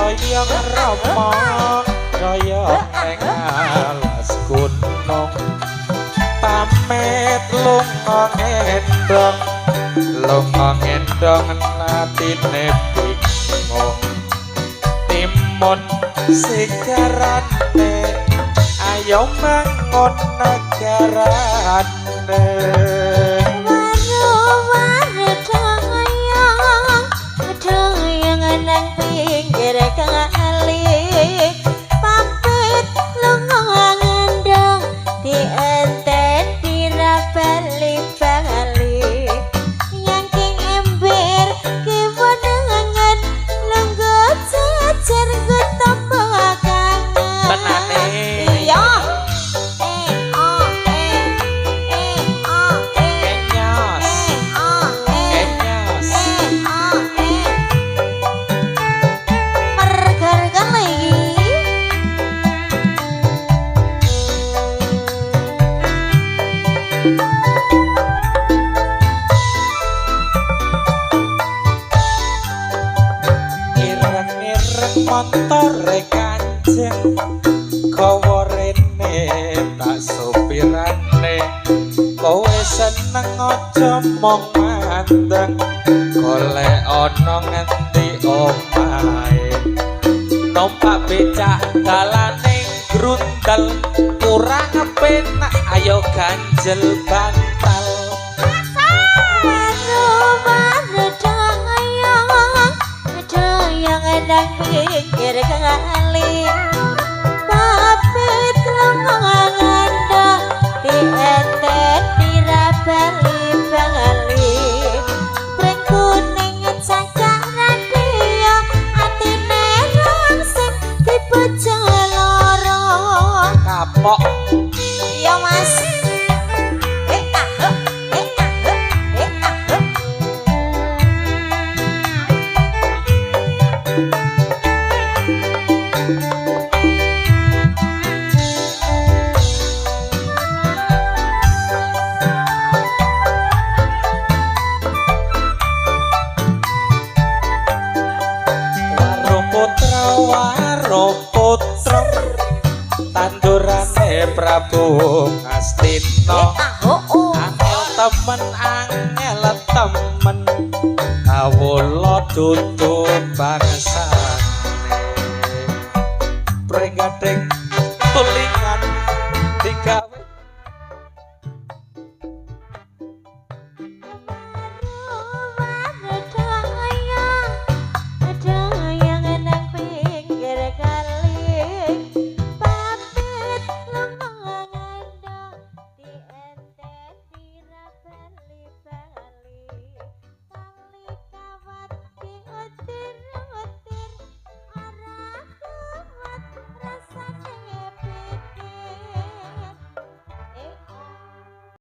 Doyong rama doyong ning alas gunung, pamit lunga ngendong, lunga ngendong atine bingung. Timun sigarane, ayo mangun negarane. Waru-waru doyong, doyong nang pinggir kali, pamit lunga ngendong dienteni ra bali-bali. Nyangking ember kiwa nengen, lungguh jejer nggo tombo kangen. Tenane. Iya. Eh oh eh eh oh eh. Kenyos. Eh oh eh. Kenyos. Eh oh eh. Mergar lagi. Ireng-ireng montore Kanjeng, gawa rene tak sopirane. Kowe seneng aja mung mandeng, golek ana ngendi omahe. Numpak becak dalane grundel, kurang penak ayo ganjel bantal. Waru-waru doyong, doyong nang pinggir kali, pamit lunga ngendong dienteni ra bali-bali. Pring kuning cakak radio, atine langsung dibojo loro. Kapok. Iya, Mas. Eh ah eh eh ah eh ah. Waro putra, waro putra, tandurane Prabu Ngastina. Eh ah oh oh. Angel temen, angel temen, kawula dudu bangsa.